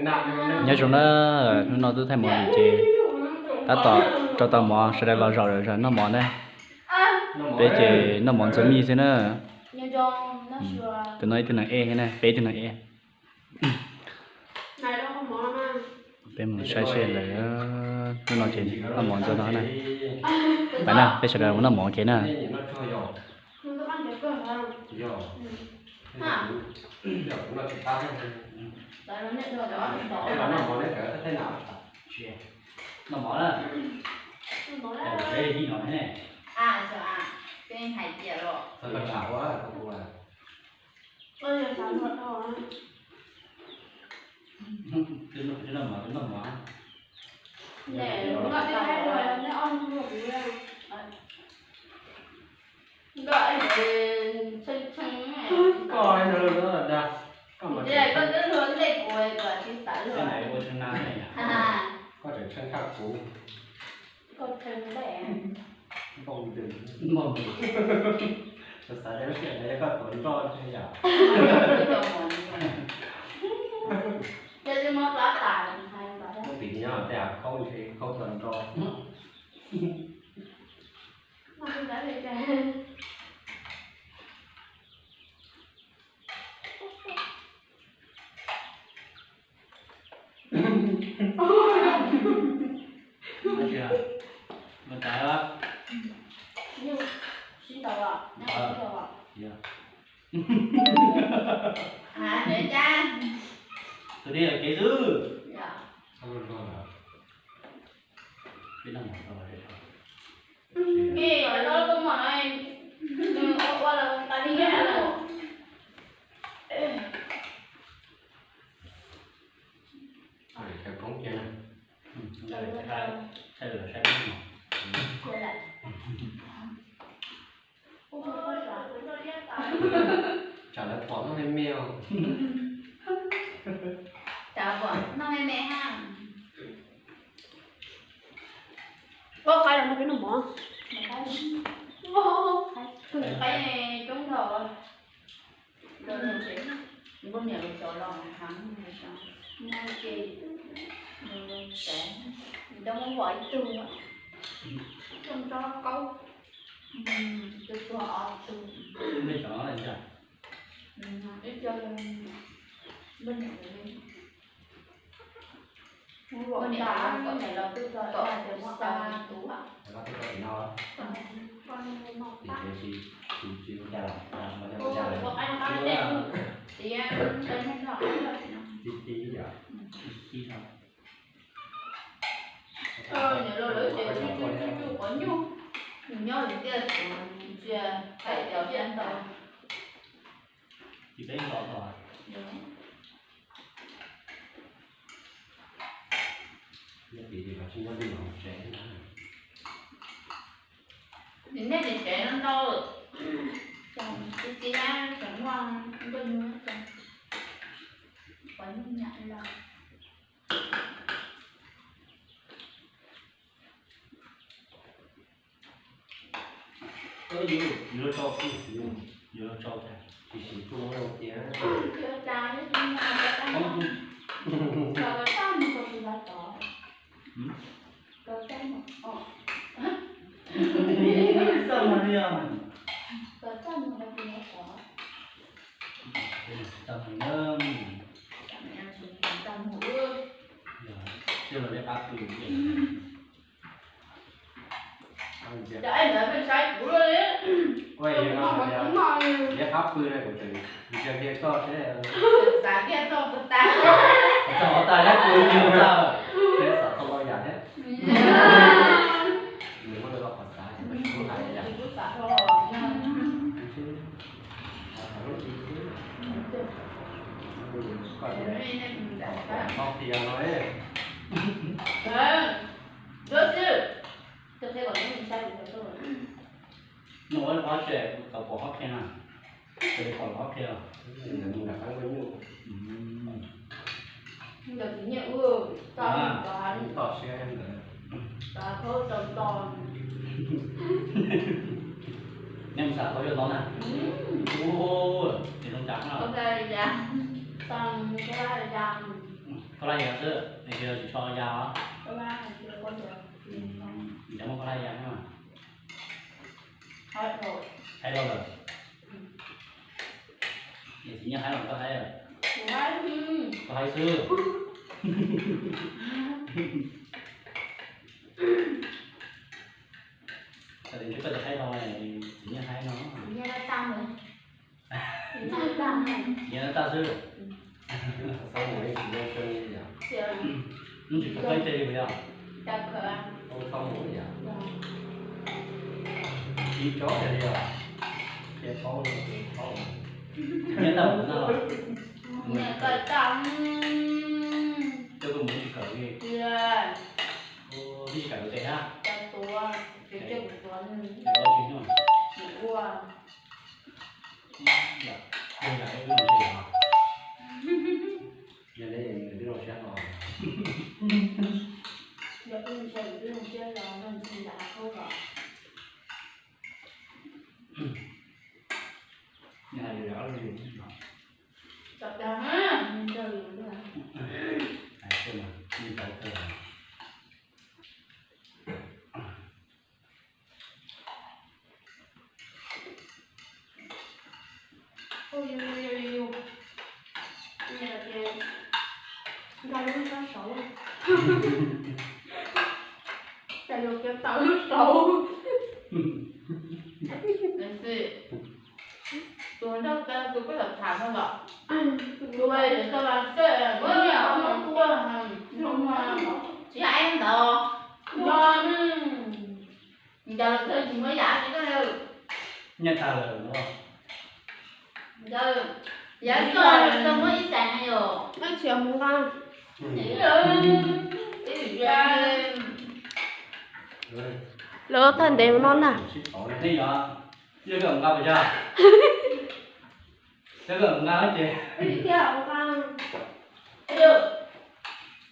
Nyob zoo na, hnub no twb thaij mov vim ces tab tom rau tau mov sawv daws los zaum zaum noj mov na. Peb ces noj mov ntxuag mij xwb na. Tus no ib tug neeg ej thiab na, peb ib tug neeg ej. Peb mus saib seb lawm, hnub no ces noj mov ntxuag no na. Pab na, peb sawv daws mus noj mov ua ke na. Noj mov na. Twb noj mov, twb noj mov. Koj, koj twb luag ntej kuv, kuv tsis xav luag. Koj tseem tshee tshaj kuv. Koj tshee ntej. Npau ntws. Npau ntws. Kuv xav tias lub sij hawm ntawd yog koj tuav nroj thiab yom. Lub pim nyob tej av khaub ntshe khaub tuav nroj. Tus dej kev xwb. Tsam lawv pom noj me me os. Tsam pom noj me me ha. Koj qaib los no peb noj mov. Qaib coob dhau. Nkauj niam los xyov los heev, no ces, nws tsev, nws coj muab pom ib tug, tug nroj kaub, tus tuag ob tug, ib co nkauj niam. Nkauj niam los twb txog, nkauj niam los twb txog, nkauj niam los twb txog tus. Tias, nyob lawm tias ntsia, hais tias thiab ntau. Nim nej tsev tsev no ntau, txiv txiv tseem muaj nkauj nyuj, qhov nyuj nyam los. Yuav los tso, yuav los tso, tsis siv tuaj tias. Xav mas li os. Tsis tau mus na. Yog, twb los liab qab pw. Cov ej ntawd pheej saib kuv li. Ua li no, liab qab pw na, kuv tseem ntsia kiag koj seb. Xav kiag txog puas tas. Txog puas tas thiab, kuv ntsia txog. Peb xav tau ntau yam thiab. Nws muaj lub qhov xav, kuv hais yam. Qhov tias no. Nws ua qhov tseem tau pom qhov qhia na, ces pom qhov qhia. Ntawm tus nyiaj ub, tau tau siab ntawd, tau tau tau. Nej mus xav tau yuav ntau na. Ua, ces zoo cas na. Koj laj yas xwb, nws tsis tso yas os. Cov muaj koj laj yas no. Haib dhau lawm. Txiv Nyiaj haib los koj haib? Koj haib xwb. Txiv Nyiaj haib no. Txiv Nyiaj tag xwb. Ub, tsis khaws ib teg li puas yog? Tsis tsob li os. Ces paub, paub. Nyiaj tag mus no. Coj koj mus tsis kawm li. Tsis kawm tus tes na. Ua. Nqa lub kab saud, cas yuav kev tawm lub saud. Tus nrog tus koj tham no los, tus tau las xej, tsis yog ib ntawd. Ncaws los txog tsis muaj yam li koj. Nyiaj tag lawm no. Ncaws, yav txog txog muab ib xees na yom. Ib txhia mus nqa. Lawv tag ntev mus no na. Nej yog, yog koj nqa puas yog? Yog koj nqa ces.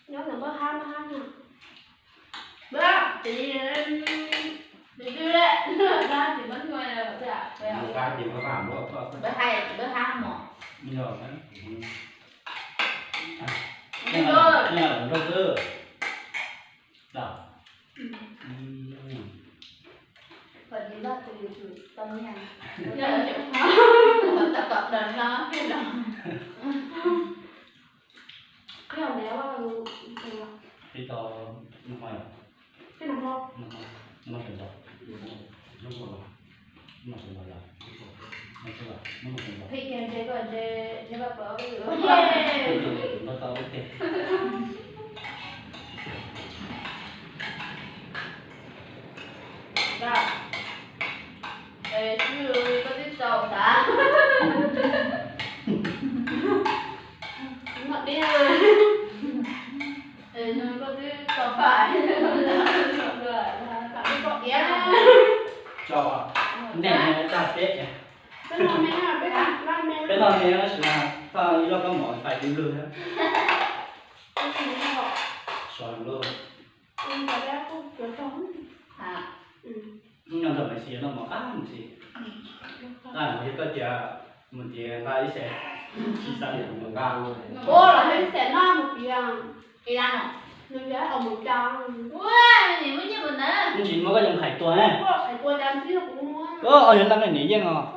Nyob ntawm npawg Hab, npawg Hab no. Qhib tau noj hmo yom? Noj sawv ntxov. Noj sawv ntxov yom? Noj sawv ntxov. Qhib kiag ntse koj ntse, ntse koj pom. Noj tau ib teg. Es koj twb tau xav. Koj twb tau pais. Tso, nej tag peb. Peb noj me tab sis mas txog ib loj kab mov pais tib lwg. Sov lawm. Nyob nrog Maiv Xis noj mov qab Maiv Xis. Qab mov yog koj tias mus tias nqa ib xees, tsis xav tias mus nqa. Ua los ib xees noj mus tias, tsis muab koj yoo khais tua ne. Koj yog laj nej niam yeej os.